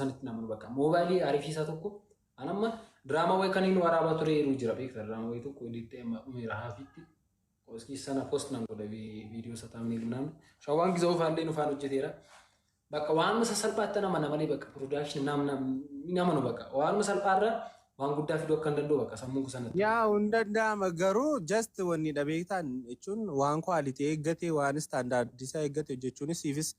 Sanitti namanu bakka moobaayilii ariifisaa tokko an amma diraamaa wayii kan inni waraabaa ture yeroo jira beekta, diraamaa wayii tokko inni itti amma dhumeera haafitti qoskii sana post nan godha viidiyoo isaa taa'anii namni shawaan gizaa ufaallee nufaan hojjeteera. Bakka waanuma sasalphaatti nama malee bakka production namanu bakka waanuma salphaarra waan guddaa fiduu akka hin danda'u bakka sammuun kusanatti. Yaa, hin danda'ama, garuu just wanni dha beektaan jechuun waan quality eeggate, waan standard isaa eeggate hojjechuunis siifis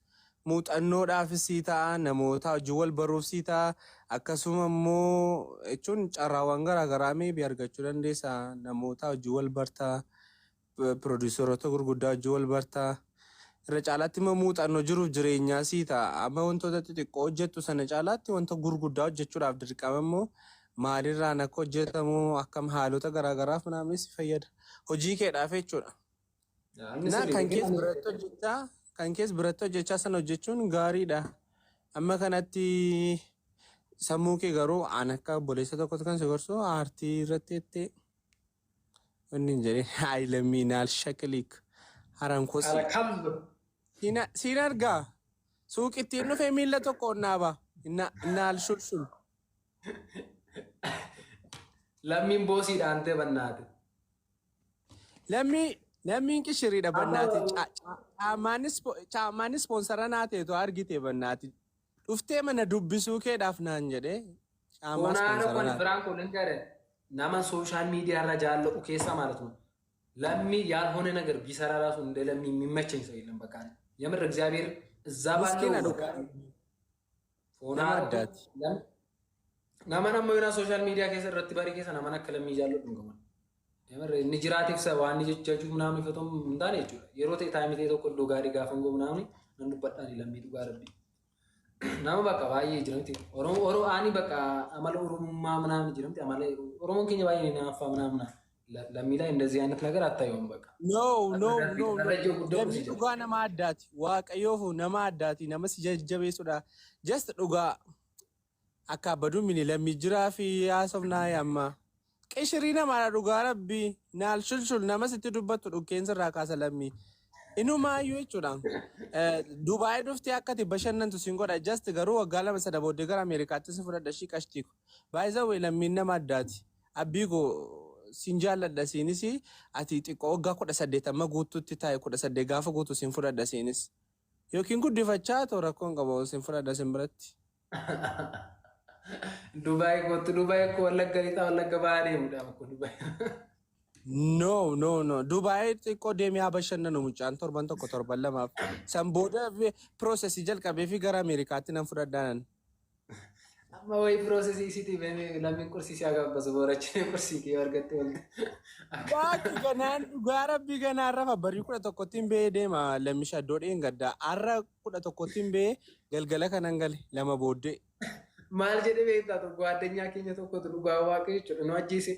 muuxannoodhaafis sii ta'a, namoota hojii wal baruuf sii ta'a, akkasuma immoo jechuun carraawwan garaagaraa maybe argachuu dandeessa, namoota hojii wal bartaa, produceroota gurguddaa hojii wal bartaa, irra caalaatti immoo muuxannoo jiruuf jireenyaa sii ta'a. Amma wantoota xixiqqoo hojjettu sana caalaatti wanta gurguddaa hojjechuudhaaf dirqama immoo maalirraan akka hojjetamu akkam haalota garaagaraaf namni si fayyada hojii keedhaaf jechuudha. Na kan kees biratti hojjechaa, kan kees biratti hojjechaa sana hojjechuun gaariidha. Amma kanatti sammuu kee garuu an akka obboleessa tokkotti kan si gorsu aartii irratti jettee wanni hin jedhin hayi lammiinaal shakiliik haran kosi. Siin argaa suuqittiin dhufee miilla tokkoon dhaaba naal shulshul. Lammiin boosiidhaan ta'e bannaate. Lammii, lammiin qishiriidha bannaati. Caamaan sponsor naa ta'etu argite bannaati. Dhuftee mana dubbisuu keedhaaf naan jedhee caamaa Fonaara sponsor kun naa ta'e. Firaanko ልንገርህ nama social media irra jaallatu keessa ማለት ነው። ለሚ ያልሆነ ነገር ቢሰራ ራሱ እንደ ለሚ የሚመቸኝ ሰው የለም። በቃ የምር እግዚአብሔር እዛ Miskiina ባለው dhugaa. ፎና Nama addaati. Nama nama yoona social media keessa irratti barii keessa nama akka Lammii jaalladhu hin qaban. የምር inni jiraatiif waan inni jechuu ምናምን ifatoon hin taane jechuudha. Yeroo ta'e time ta'e tokko iddoo gaarii gaafa hin ምናምን nan dubbadhaan Lammii dhugaa rabbi. Nama bakka baay'ee jiramti. Oromoo Oromoo ani bakka amala Oromummaa ምናምን jiramti. Amala Oromoon keenya baay'ee naaffaa ምናምን Lammii ላይ እንደዚህ አይነት ነገር አታየውም። በቃ No, no, no, no. Darajoo guddaa Lammii dhugaa nama addaati. Waaqayyoofu nama addaati. Nama si jajjabeessudha. Just dhugaa akka abbaduu mini lammii jiraa fi haasofnaa amma. Qishirii namaadha dhugaa rabbii. Naal shulshul nama sitti dubbattu dhukkeensa irraa kaasa lammii. Inumaayyuu jechuudha. Dubaayii dhuftee akka ati bashannantu siin godha. Just garuu waggaa 2 sada booddee gara Ameerikaatti si fudhadha shii qashtiiku. Baay'ee lammiin nama addaati. Abbii koo siin jaalladha, siinis ati xiqqoo waggaa 18 amma guutuutti taa'e, 18 gaafa guutu siin fudhadha siinis. Yookiin guddifachaa ta'u rakkoon qabu, siin fudhadha siin biratti. Dubaay kootu, Dubaay akka Wallagga lixaa Wallagga bahaa deemudha akka Dubaay. No, no, no. Dubaayii xiqqoo deemee haa bashannanu mucaan torban tokko torban lamaaf. San booda process jalqabee fi gara Ameerikaatti nan fudhadhaa. Amma wayi process isiitii lammiin qursii si agabbasu boorachine qursii kee argatte walte. Waaqi ganaan dhugaa rabbii ganaan rafa barii 11tti ba'ee deema lammisha iddoo dheengaddaa. Har'a 11tti ba'ee galgala kanan gale 2 booddee. Maal jedhee beektaa, tokko addunyaa keenya tokkotu dhugaa waaqa jechuudha nu ajjeese.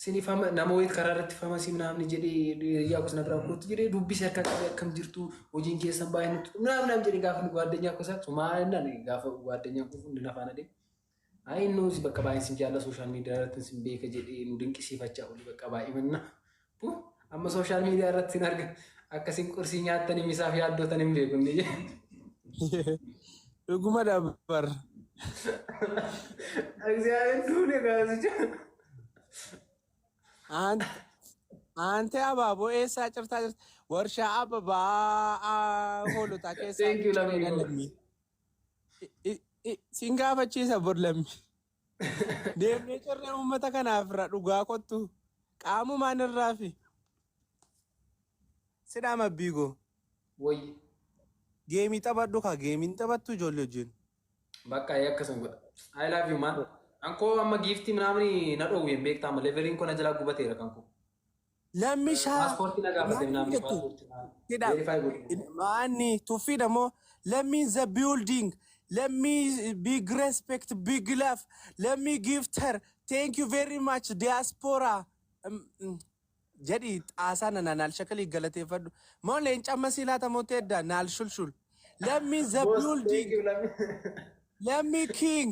Sini fama nama wayit karaa irratti famasii ምናምን jedhee hiriyaa kos na biraa kootu jedhee dubbise, harka qabee akkam jirtu, hojiin keessan baay'ee nutti ምናምን ምናምን jedhee gaafa ጓደኛ kosaa sumaa innaan gaafa ጓደኛ koo hundi nafaan adeemu. Ayi nuus bakka baay'een sin jaalla, social media irratti sin beeka jedhee nu dinqisiifachaa oolu bakka baay'ee manna. Amma social media irratti sin arga akkasin qursii nyaattanii misaaf yaaddootan hin beeku inni jedhe. Dhuguma dabar. እግዚአብሔር duune gaasicha. Aantee abaaboo eessaa cirtaa jirta? Warshaa ababaa hoolotaa keessaa Thank you, Lammii. Cireedha lammii. Siin gaafachiisa bor lammii. Deemnee cirree uummata kanaaf irra dhugaa kottu. Qaamumaan irraa fi. Sidhaama biigoo. Wayyi. Game taphadhu kaa, gameiin taphattu ijoollee wajjin. Bakka akkasuma godha. I love you, man. Ankoo amma gift ምናምን na dhoowwe hin beektaa, amma leveliin koo na jalaa gubateera kan koo. Lammishaa. Paaspoortii na gaafate ምናምን jettu. Paaspoortii Hidha. verify godhu. Maanni tuffiidha moo lammii the building, lammii big respect, big love, lammii gifter, thank you very much diaspora jedhi xaasaa nana naal shakalii galateeffadhu moo leenca amma sii laata moo teedda naal shulshul lammii the Boss, thank building you, lammii. Lammii king.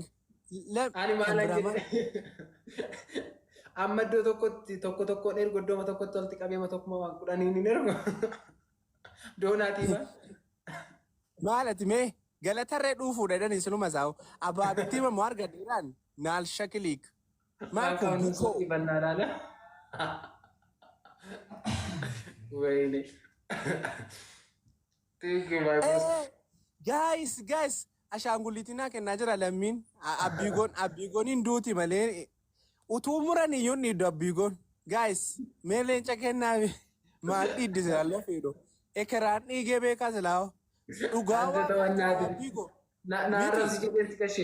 Ani kan maal biraa maal? jedhe, amma iddoo tokkotti tokko tokkoon ergu, iddoo tokkotti walitti qabeema tokkuma waan kudhaniin hin ergu. Doonaatii maal? Maal ati mee? Galatarree dhuufuudha jedhani sinuma isaa'u. Abaabittii mamoo argadheeraan naal shakiliik. Maal kun bukoo. ይበናላለ ወይኔ thank you, my boss. Guys, guys, ashaangulliitii naa kennaa jira lammiin. Abbiigoon abbiigoon hin duuti malee utuu muran iyyuu hin dhiiddu abbiigoon. Guys, mee leenca kennaa maal dhiiddi silaa fiidho. Ekeraan dhiigee beekaa silaa. Dhugaa አንተ waaqayyo ተወናት abbiigoo. ናረብስ ጀቤት ከሼ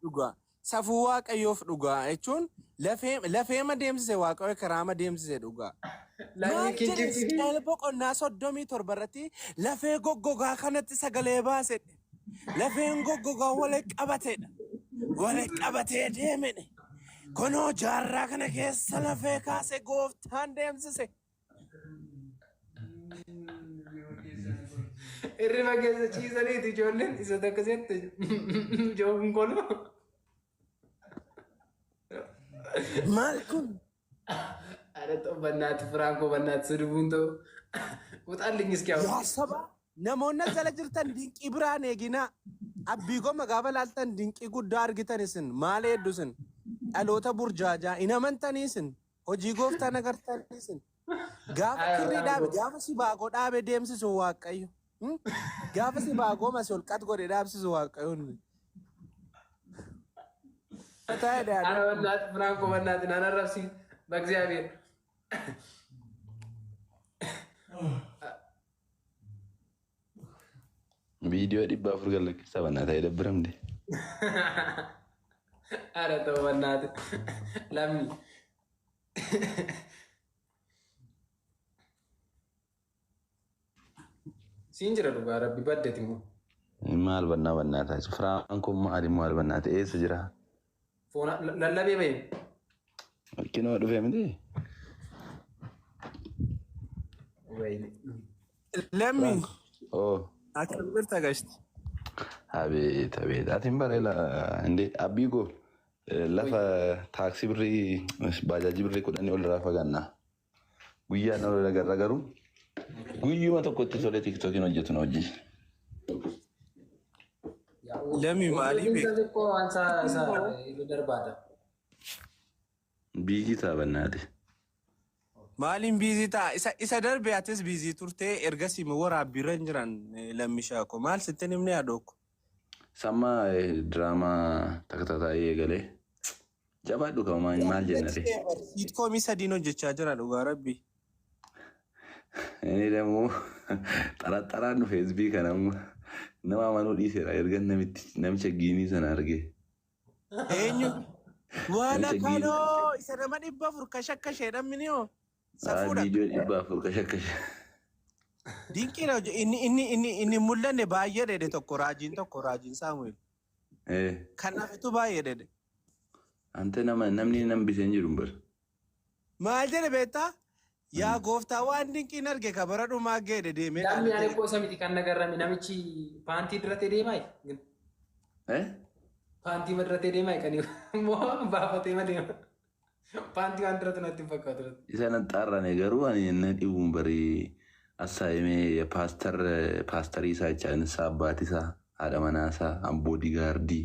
Dhugaa. Safuu waaqayyoof dhugaa jechuun lafee lafeema deemsise waaqayyo karaama deemsise dhugaa. ላሚ Maal jedhe ኪንጅ Isqeel boqonnaa 37 irratti lafee goggogaa kanatti sagalee baasedhe. Lafeen goggogaa wal qabatedha. Wal qabatee deemedhe. Kunoo jaarraa kana keessa lafee kaase gooftaan deemsise. Hirriba keessa ciisaniiti ijoolleen isa tokko seette joogun kolu. Maal kun? አረ ተው በእናትህ ፍራንኮ በእናትህ ስድቡን ተው። ውጣልኝ እስኪ አሁን። Yaa saba namoonni as jala jirtan dinqii biraan eeginaa. Abbiigoo gaafa laaltan dinqii guddaa argitan isin maal hedduu isin dhaloota burjaajaa hin amantanii isin hojii gooftaan agartanii isin gaafa Ay, kirrii dhaabe Firankoo. Gaafa sibaagoo dhaabe deemsisu waaqayyo. Gaafa sibaagoo masii ol qat godhe dhaabsisu waaqayyo. አረ በእናትህ ፍራንኮ በእናትህ ና ናረብሲ በእግዚአብሔር። Viidiyoo 400 galakkisa በእናትህ አይደብርም እንዴ? አረ ተው በእናትህ ለሚ siin jira dhugaa rabbi baddeeti immoo. Maal bannaa በእናታችሁ Firaankoon maali maal በእናትህ eessa jira? Foona lallabee bahe. Kinoo dhufe miti? Wayne. Lammi Oo akkam jirta gashti? Abeet abeet ati hin bareela እንዴ abbiigoo lafa taaksii birrii baajaajii birrii 10 ol irraa fagaannaa. Guyyaan ol agarra garuu guyyuma tokkotti tolee tiktookiin hojjetu na hojii. Lammi maalii beekta? Darbaadha. Busy ta'a በእናትህ. Maaliin busy ta'a? Isa darbe atis busy turtee ergasii immoo waraabbiirra hin jiran lammishaa ko maal sitti himne yaadokko. Samma diraamaa takatataa'ee eegalee jabaadhu kama maal jenna ree? Sitcomii sadiin hojjechaa jira dhugaa rabbi. Inni ደግሞ xaraxaraan dhufe hizbii kana amma nama amanuu dhiiseera erga namicha giinii sana arge. Eenyu? Waan Namicha giinii. akkanoo isa nama 400 kashakkasheedhaan miniyoo. Safuudha. Viidiyoo 400 kashakkashe. Dinqiidha inni mul'anne baay'ee dheedhe tokko raajiin tokko raajiin Saamu'eel. Kan hafetu baay'ee dheedhe. Ante nama namni nam bisee hin jiru bara. Maal jedhe beektaa? Yaa gooftaa waan dinqiin arge ka bara dhumaa geedhe deemee Namni ani dhaabbate. እኮ isa miti kan nagarrame namichi paantii diratee deemaa ግን paantii madiratee deemaa kan immoo baafatee ma deema. Paantii waan diratu natti hin fakkaatu. Isa nan xaarrane garuu ani na dhibuun barii assaayimee paastar paastarii isaa jecha isaa abbaati isaa haadha manaa isaa boodigaardii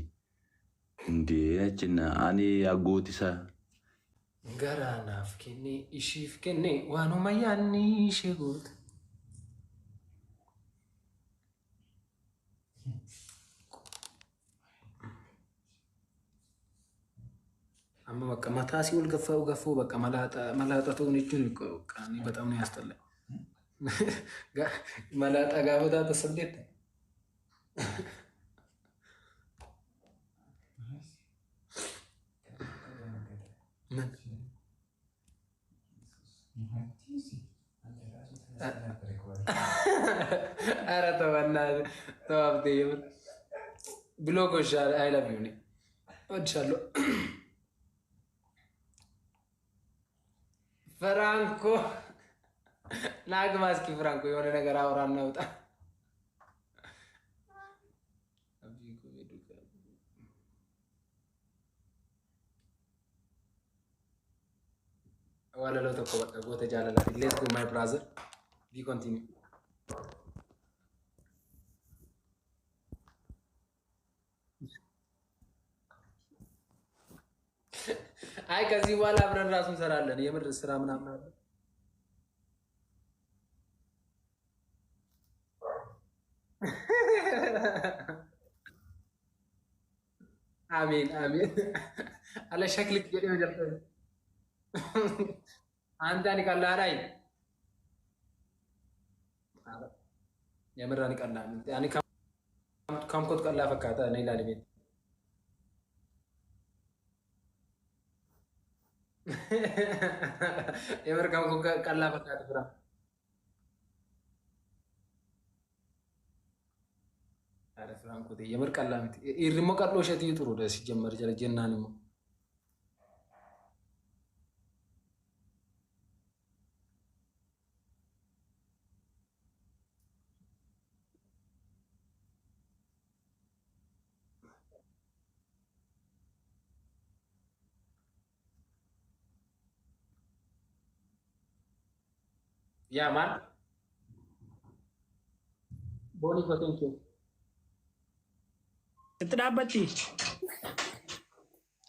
indee achina ani aggooti isaa. Garaa naaf kenne ishiif kenne waanuma yaadni ishee goote. Amma bakka mataa si ol gaffa'u gaffa'u bakka malaaxa ta'uun jechuun qaanii በጣም ነው ያስጠላኝ። መላጣ gaafa taate sabdeetta. ምን ኧረ ተው በእናትህ ተው አብቴ የምር ብሎጎሽ I love you እኔ እወድሻለሁ። ፍራንኮ ናግባ እስኪ ፍራንኮ የሆነ ነገር አውራ እናውጣ። Walaloo tokko bakka goota jaalalaati. Let's go, my brother. Be continue. አይ ከዚህ በኋላ አብረን ራሱ እንሰራለን። የምር ስራ ምናምን አለ። አሜን አሜን። አለ ሸክልክ jedhee jalqabe. አንተ ani ቀላል የምር ani ቀላል ani ከምኮት ቀላ ፈካታ እኔ ላልቤ የምር ከምኮት ቀላ ፈካታ ፍራ አረ ፍራንኮ የምር ቀላ miti irri immoo qal'oo isheetii ጥሩ ሲጀመር jala jennaan immoo ያ ማን ቦኒ ኮ thank you. Sitti dhaabbatti.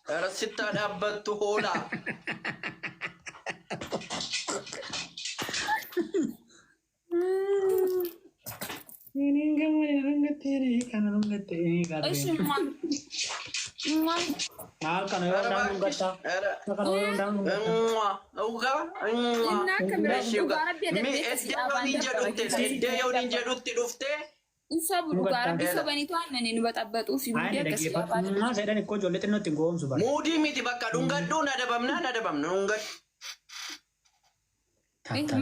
ኧረ sitti dhaabbattu hoolaa. እሺ እማ Maal kana yoo dhaan dhungattaa? Kana yoo dhaan dhungattaa? Dhugaa. እና dhugaa rabbi Iddoo yooniin jedhutti dhuftee Insabu dhugaa rabbi sobaniitu aannanii nu baxabbaxuuf Ani muudii akkasii dhaggeeffatu. Maa seedhan ikkoo ijoollee xinnootti hin goomsu bara. muudii miti bakka dhungadhuu na dabamnaa na dabamna dhungadhu.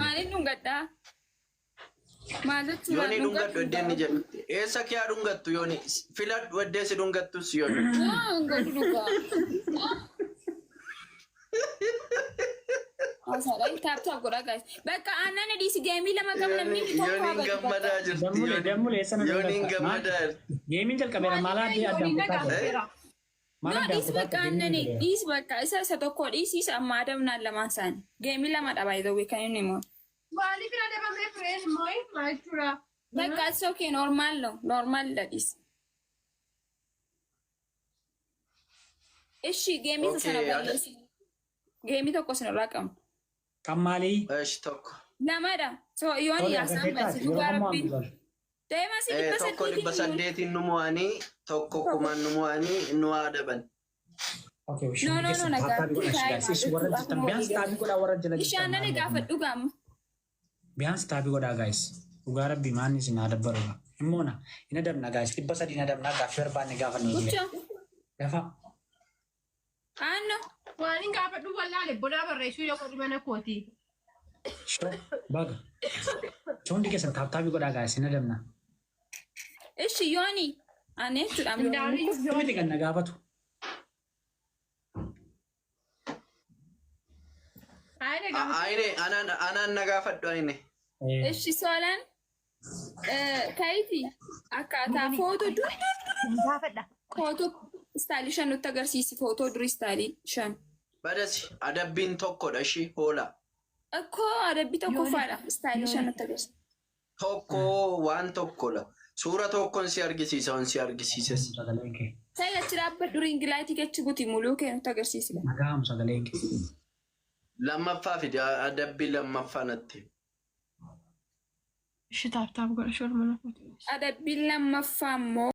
Maaliin dhungadhaa? Maal jechuudha? Yooni dhungadhu iddoo inni jedhutti. Eessa kee haa dhungattu yooni filadhu iddoo si dhungattus yooni. Dhungadhu dhugaa. Tap tap godhaa guys. Bakka aannan dhiisi geemii lama qabna namni tokko haa Yooniin badu. gammadaa jirti. Dammulee dammulee eessa na Yooniin dhungatta? gammadaa jirti. Geemiin jalqabeera maal addee addaan kutaa jira? Maal No, addaan dhiisi kutaa bakka aannani dhiisi bakka isa isa tokko dhiisi isa amma adamnaan lamaan isaanii. Geemii lama dha by the way kan inni immoo. Maaliif na dabamee fireen immoo maal jechuudha? Bakka it's okay, normal ነው normal dha dhiisi. እሺ geemii isa sana Okay, balleessi. Geemii tokko sinirraa qabna. Kan maalii? Eesh tokko. Lamadha. So yoon Tole yaasaan agarteettaati balleessi yeroo dhugaa hamma rabbii. waan Deemaa si dhibba Tokko dhibba saddeetiin saddeetiin nu mo'anii tokko kumaan nu mo'anii nu adaban. Okay, No, bishaan no, no, keessa nagaa. taabii godhaa shigaas. Ishi warra jirtan biyyaans taabii godhaa warra jala jirtan. Ishaan nani gaafadhu gaama. Biyyaans taabii godhaa guys. Dhugaa rabbii maanni isin haa dabbaru. Immoona hin adabna guys. 300 hin adabna gaaffii barbaanne gaafannu illee. Gucha. Lafa Aanno. Waan hin gaafadhu wallaale bonaa barreessuu yoo qorri mana kooti. shoo baga. Hundi keessan taabii godhaa guys hin adabna. Ishi yooni. Ani jechuudha. Ndaanii Miti kan na gaafatu. Ayine anaan na gaafadhu ayine. Ishi soolaan kayiti akkaataa footoo dur Gaafadha. footoo istaayilii shan nutti agarsiisi footoo durii istaayilii shan. Badasi adabbiin tokkodha ishii hoolaa. Akkoo adabbii tokkoffaadha istaayilii shan nutti agarsiisi. Tokko waan tokkodha. Suura tokkoon si argisiisa on si argisiises. Sagaleen kee. Ta'e achi dhaabbadhu ringilaayitii kechi guti muluu kee nutti agarsiisi. Nagaamu sagaleen kee. Lammaffaa fidi adabbii lammaffaa natti. Ishi tap tap godha shoor mana kooti. Adabbiin lammaffaa immoo.